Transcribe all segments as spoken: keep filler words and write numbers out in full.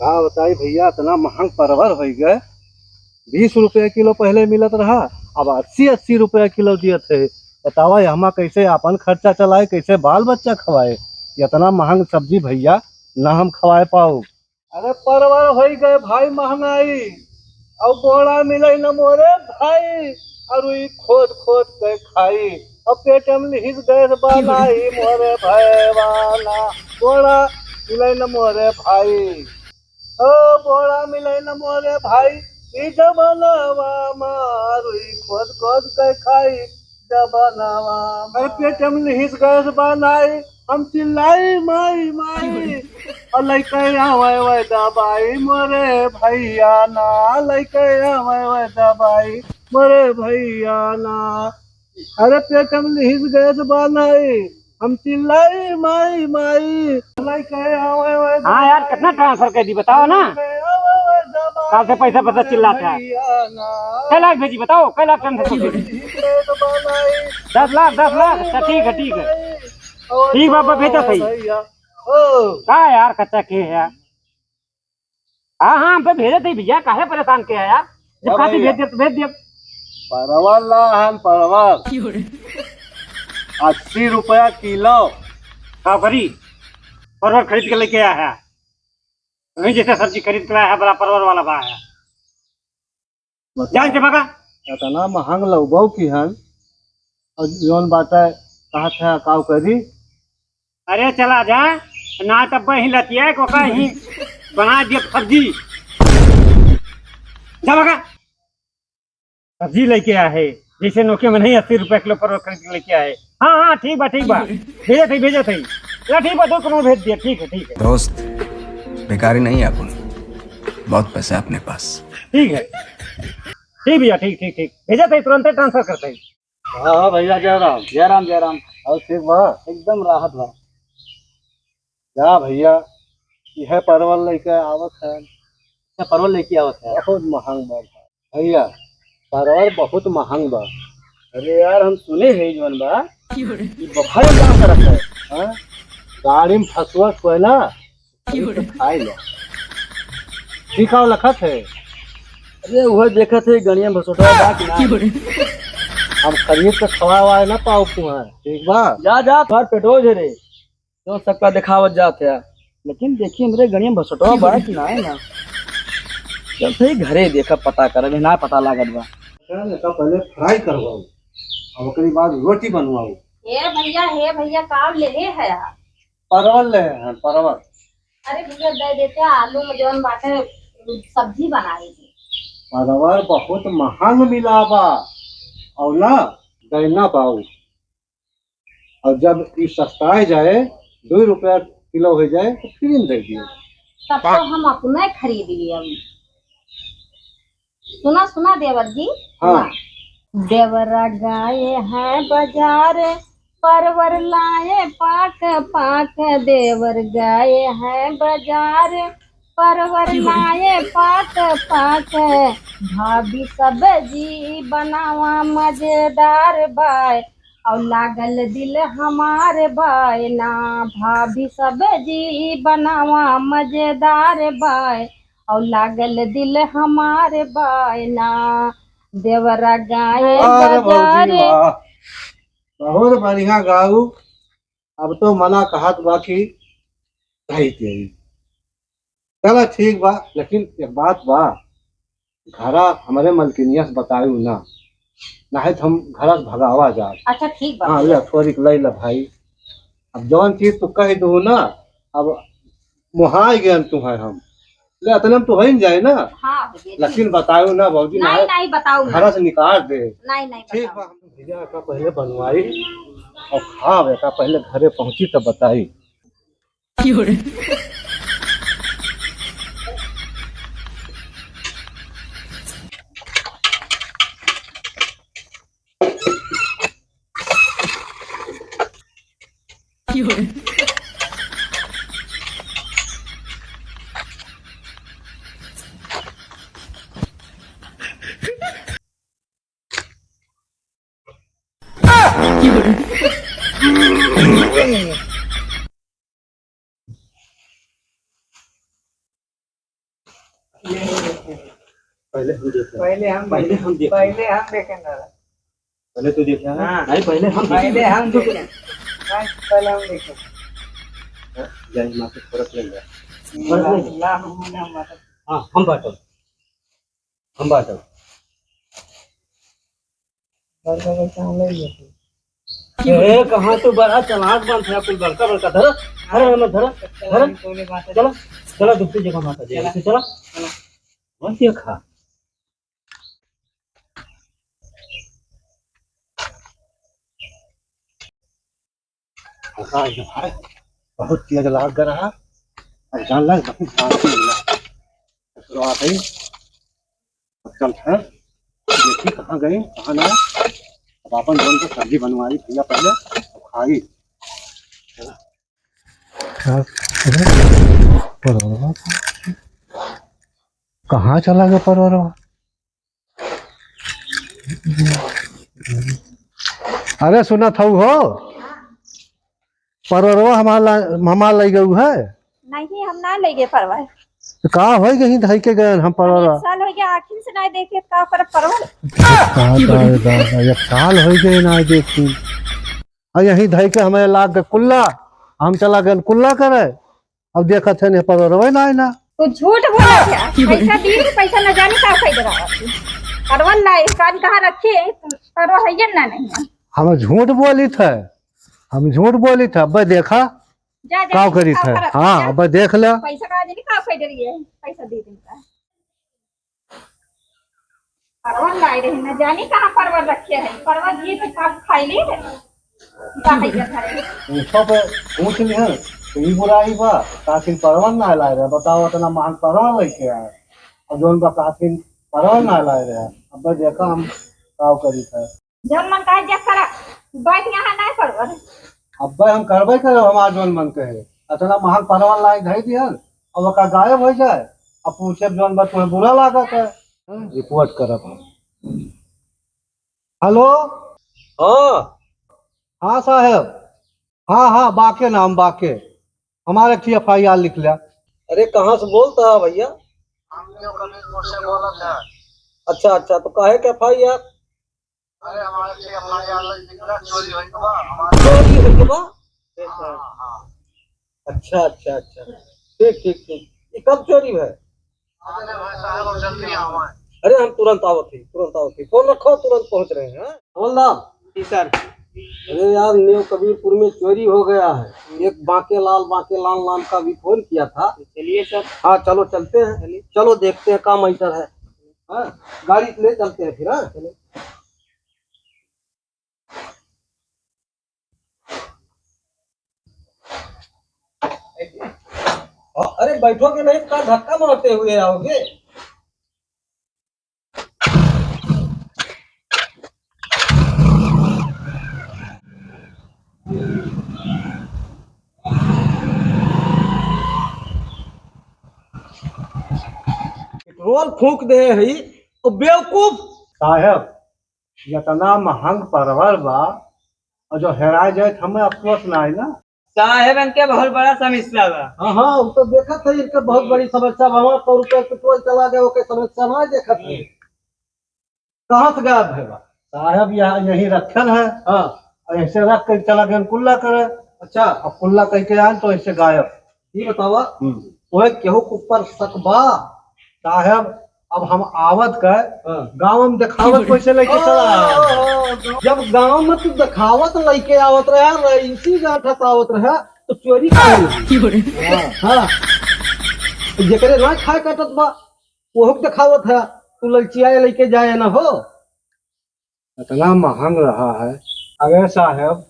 का बताई भइया, इतना महंग परवर होइ गए। बीस रुपया किलो पहिले मिलत रहा, अब अस्सी अस्सी रुपया किलो दियत है। बतावा, ये हमा कैसे आपन खर्चा चलाए, कैसे बाल बच्चा खवाए? इतना महंग सब्जी भइया, ना हम खवाए पाउब। अरे परवर होइ गए भाई महंगाई, अउ बोड़ा मिलै न मोरे भाई, अरु ई खोद खोद के खाई, अब पेट में लिहिस गैस बनाई मोरे भैवाना, बोड़ा मिलै न मोरे भाई। ओ बोड़ा मिलै न मोरे भाई, ई जमानावा मारुई खोद खोद के खाई, जमानावा मारुई। अरे पेट में लिहिस गैस बनाई, हम चिल्लाई माई माई। और लइके आवे वै दवाई मोरे भैया ना, लइके आवे वै दवाई मोरे भैया ना। अरे पेट में लिहिस गैस बनाई, हम चिल्लाई माई माई। हाँ यार, कितना ट्रांसफर कर दी, बताओ ना। काल से पैसा पैसा चिल्लात है। कै लाख भेजी, बताओ, कै लाख ट्रांसफर कर दी? दस लाख, दस लाख। अच्छा, ठीक है, ठीक है। ठीक बाबा, भेजत है। का यार, कच्चा के है यार? हाँ, हाँ, हम पे भेजत है भैया, काहे परेशान किया यार? जब हाँ खाती भैया। भेज दिया तो भेज दिया। परवल ला हन, परवल। अस्सी रुपया किलो। का करी? परवल खरीद के लेके आया है। वही जैसे सब्जी खरीद के लाया है, बड़ा परवल वाला बा है। बता, जान से भगा। इतना महंग लउबउ की हन, और जौन बाटे कहत है, काव करी? अरे चला जा, ना तब ही लतिया को का ही बना दिया सब्जी। जा भगा। सब्जी लेके आए है, जैसे नोके में नहीं अस्सी रुपया किलो परवल खरीद के लेके आए। हाँ, हाँ, ठीक बा, ठीक बा। भेजत है, भेजत है। चला ठीक बा, दो किलो भेज दिया, ठीक है, ठीक है। दोस्त, बेकारी नहीं है अपन, बहुत पैसा है अपने पास। ठीक है, ठीक भैया, ठीक, ठीक, ठीक। भेजत है, तुरंते ट्रांसफर करते हैं। हाँ, हाँ भैया, जय राम। जय राम, जय राम। और ठीक बा? एकदम राहत बा। जा भैया, यह परवल लेके आवत है। अच्छा, परवल लेके आवत है। बहुत महंग बा भैया, परवल बहुत महंग बा। अरे यार, हम सुने है जौन बा कि बफर ना करत है, हाँ? गाड़ी में फंसुआ कोयला, अरे तो खाए लो। ठीक है, लखत है। अरे वह देखत है गणिया में भसोटवा बा कि ना? हम खरीद के खवाए वाए ना पाउब तुम्हें, ठीक बा? जा, जा, तोहर पेटो झरे। जौन सबका देखावत जात है, लेकिन देखी हमरे गणिया में भसोटवा बा कि ना है ना? चल सही घरे देखा, पता कर, अभी ना पता लागत बा। चल, एका पहले फ्राई करवाओ, अब ओकरी बाद रोटी बनवाओ। हे भैया, हे भैया, का लेहे है आप? परवल ले हैं, परवल। अरे भैया, दे देते आलू में जौन बाटे सब्जी बनाई थी। परवल बहुत महंग मिला बा, और ना देना बाऊ। और जब ई सस्ताए जाए, दो रुपया किलो हो जाए, तो फ्री में दे दिए। तब तो हम अपने खरीद लिए। सुना, सुना देवर जी, हाँ। सुना। देवरा गए हैं बाजार, परवर लाए पाक पाक। देवर गए हैं बाजार, परवर लाए पाक पाक। भाभी सब्जी बनावा मजेदार बाय, और लागल दिल हमार बाय ना। भाभी सब्जी बनावा मजेदार बाय, और लागल दिल हमार बाय ना। देवरा गए अरे बाजार। भौजी वाह, बहुत बढ़िया गाऊ। अब तो मना कहत बा कि कही तेरी। चला ठीक बा, लेकिन एक बात बा, घरा हमरे मलकिनिया से बतायू ना, नाहीं तो हम घरा से भगावा जाब। अच्छा ठीक बा हाँ, भैया। ले थोड़ी ले ले भाई। अब जौन चीज तू कह दू ना, अब मोहाय गयन तू है हम। ले अतने में तो हो ही जाए ना। हाँ भैया, ठीक। लेकिन बतायू ना भौजी, नाहीं, नाहीं, नाहीं बताऊ ना। घरा से निकाल दे। नाहीं, नाहीं ठीक बताऊ। बा, हम भैया का पहले बनवाई और खाब, एका पहले घरे पहुँची तब बताई। पहले हम देखे। पहले हम पहले देखे। हम देखे। पहले हम देखे ना। पहले तू देखे, हाँ? हाँ। नहीं, पहले हम पहले देखे। हम देखे। हाँ, पहले हम देखे। हाँ, जाए, माँ से फर्क ले ले। फर्क ले ले। ला, हम, हम, हम। हाँ, हम बाटब। हम बाटब। बड़का बड़का हम ले लेते। ए, कहाँ तू बड़ा चालाक बनत है, कुल बड़का बड़का धर, धर, धर, धर, धर। चला, चला, दूसरी जगह माता जी, चला। तू चला। चला। मत देखा। हाँ, ये भाई, बहुत तेज लाग रहा। अब जान ला, बाकी शांति मिला। तो आ गई। अब चल है। देखी कहाँ गई, कहाँ ना। अब आपन जौन के सब्जी बनवाई भैया पहले, अब खाई। परवलवा। कहाँ चला गया परवलवा? अरे सुनत हऊ हो, परवलवा हमार ला-, हमार लइ गऊ है। नहीं, हम ना लइ गए परवल। तो का होइ गई धइ के गए हम परवलवा? एक साल होइ गया, आँखिन से ना देखे का पर परवल। का दादा, दादा, एक साल होइ गए ना देखी। आ यहीं धइ के हमें लाग के कुल्ला, हम चला गए कुल्ला करे। अब देखत है, नहीं, परवलवे ना आए ना। तू झूठ बोलत है। पैसा दी तो पैसा न जाने का खरीद रहा है। परवल लाए, कान कहाँ रखे, परवल है या ना नहीं है। हम झूठ बोलित है, हम झूठ बोलित है। अब्बे देखा, जा, जा, का करित है। हाँ, अब्बे देख ले। पैसा का जाने का खरीद रही है, पैसा दे देता। परवल लाए रहे, न जानी कहाँ परवल रखे है। परवल ये तो सब खाई ले है। का है ये धरे? पूछो पे पूछ लिहन, तो ई बुराई बा, काकिन परवल ना लाए रहे। बताओ, इतना महंग परवल लेके आए, और जौन बा काकिन परवल ना लाए रहे। अब देखा हम का करी था। जौन मन कहे जे करा, बैठ यहाँ ना परवल। अब हम करबे करब, हमार जौन मन कहे। इतना महंग परवल लाई धई दिहन, अब ओका गायब हो जाए, अब पूछे जौन बा तुम्हें बुरा लागत है। रिपोर्ट करब हम। हेलो। हाँ। हाँ साहब। हाँ, हाँ, बाके नाम, बाके। हमारे एक ठे F I R लिख लिया। अरे, कहाँ से बोलता है भैया? हम न्यू कबीरपुर से बोलत है। अच्छा, अच्छा, तो काहे के F I R? अरे, हमारे से हमारे यहाँ लग निकला, चोरी होई के बा, हमारे चोरी होई के बा? हाँ, हाँ। अच्छा, अच्छा, अच्छा। ठीक, ठीक, ठीक। ये कब चोरी है? अरे भाई साहब, हम जल्दी आवा। अरे, हम तुरंत आवत ही, तुरंत आवत ही। फोन रखो, तुरंत पहुँच रहे हैं। बोल ना। जी सर। अरे यार, न्यू कबीरपुर में चोरी हो गया है। एक बांके लाल, बांके लाल नाम का भी फोन किया था। चलिए सर। हाँ, चलो चलते हैं। चलिए। चलो देखते हैं, काम ऐसा है। हाँ, गाड़ी ले चलते हैं फिर, हाँ? हाँ, अरे बैठोगे नहीं तो का धक्का मारते हुए आओगे? पेट्रोल फूंक दे है, ओ बेवकूफ। साहब, इतना महंग परवल बा, और जो हेराय जाए तो हमें अफसोस ना आए ना। साहेब, इनके बहुत बड़ा समस्या बा। हाँ, हाँ, वो तो देखत है, इनके बहुत बड़ी समस्या बा। हमारा सौ रुपया पेट्रोल चला गया, ओके समस्या ना देखत है। कहाँ से गायब है बा? साहेब, यहाँ, यहीं रखल है। हाँ। और ऐसे रख के चला गया कुल्ला करे। अच्छा। अब कुल्ला कह के आए तो ऐसे गायब। ये बतावा, हम्म। ओए केहू के ऊपर शक बा? साहेब, अब हम आवत का हाँ। गाँव में देखावत कैसे लेके चला आया? हाँ, हाँ, हाँ। जब गाँव में तू देखावत लेके आवत रहा, रईसी गांठ आवत रहा, तो चोरी का होई? हाँ। हाँ। जेकरे ना खाए काटत बा, ओहू के देखावत है, तू ललचिया लेके जाए ना हो। इतना महंग रहा है। अरे साहेब,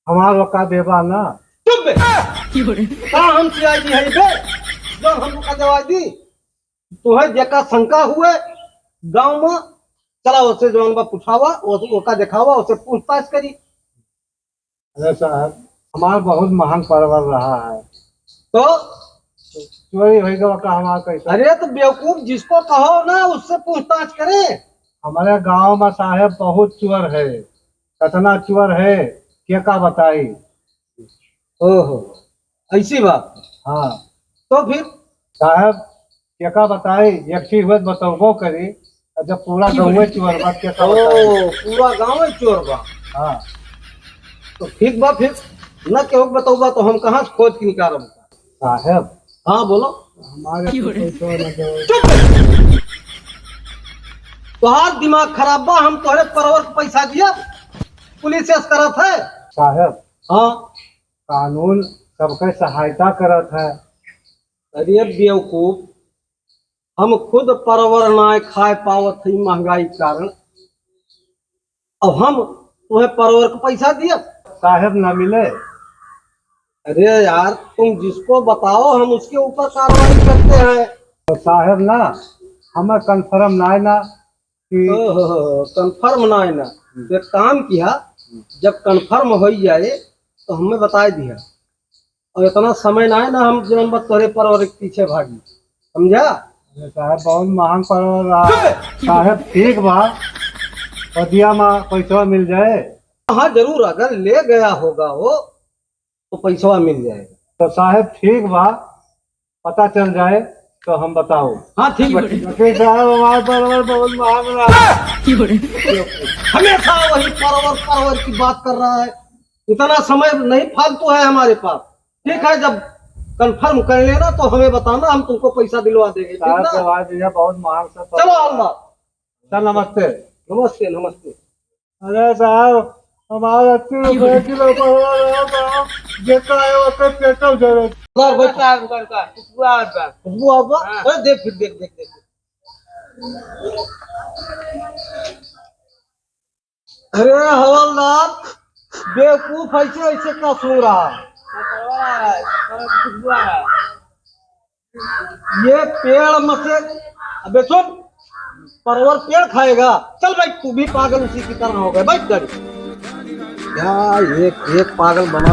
हमार वका देवा ना। चुप बे। का हम C I D है बे? जो हम का देवा दी? तोहे जेका शंका हुए, गाँव में चला, ओसे जौन बा पूछावा, ओस-, ओका देखावा, ओसे पूछताछ करी। अरे साहब, हमार बहुत महंग परवल रहा है। तो? चोरी होइ गवा का हमार कैसे? अरे तो बेवकूफ, जिसको कहो ना, उससे पूछताछ करे। हमारे गांव में साहब बहुत चोर है, कितना चोर है, के का बताई। ओहो, ऐसी बात। हाँ। तो फिर? साहब, केका बताई, एक चीज हुए तो बतौबो करी, और जब पूरा गाँवे चोर बा, केका बताई? ओ, पूरा गाँवे चोर बा। हाँ। तो ठीक बा फिर, न केहू के बतौबा तो हम कहाँ से खोज के निकारब? साहेब। हाँ, बोलो। हमारे को पैसा न दो। चुप! तोहार दिमाग खराब बा, हम तोहरे परवर के पैसा दिया, पुलिस ऐस करत है। साहेब। हाँ। कानून सबके सहायता करत है। अरे बेवकूफ, हम खुद परवर नाय खाए पावत हई महंगाई के कारण, अब हम तुम्हें परवर के पैसा दिया? साहेब ना मिले। अरे यार, तुम जिसको बताओ हम उसके ऊपर कार्रवाई करते हैं। तो साहेब ना, हमें confirm नाय ना कि ओहो, confirm नाय ना। तो एक काम किया, जब confirm हो जाए तो हमें बताए दिया। और इतना समय ना है ना हम जौन बा तोहरे परवर के पीछे भागी, समझा? अरे साहेब, बहुत महंग परवर रहा। साहेब, ठीक बा, पदिया मा पैसवा मिल जाए। हाँ, जरूर, अगर ले गया होगा वो, तो पैसवा मिल जाएगा। तो साहेब, ठीक बा, पता चल जाए तो हम बताओ। हाँ, ठीक बा, ठीक बा। लेकिन साहेब, हमारे परवर बहुत महंग रहा। हमेशा वही परवर, परवर की बात कर रहा है। इतना समय नहीं फालतू है हमारे पास। ठीक है, जब confirm कर लेना तो हमें बताना, हम तुमको पैसा दिलवा देंगे, ठीक साहब ना? के बाद भैया बहुत महंग से चलो, अल्लाह। सर, नमस्ते। नमस्ते, नमस्ते। अरे साहब, हमारा अस्सी रुपए किलो परवल है साहब, जितना है उतने पेटो जरूरत। सर, बैठो। सर, सर, सर, खुशबू आवत बा। खुशबू आवत बा? हाँ। अरे देख, फिर देख, देख, देख। अरे हवलदार, बेवकूफ, ऐसे, ऐसे का सो रहा? ये पेड़ में से, अबे सुन, परवर पेड़ खाएगा। चल भाई, तू भी पागल उसी की तरह हो गया, बैठ गाड़ी। क्या एक, एक पागल बना।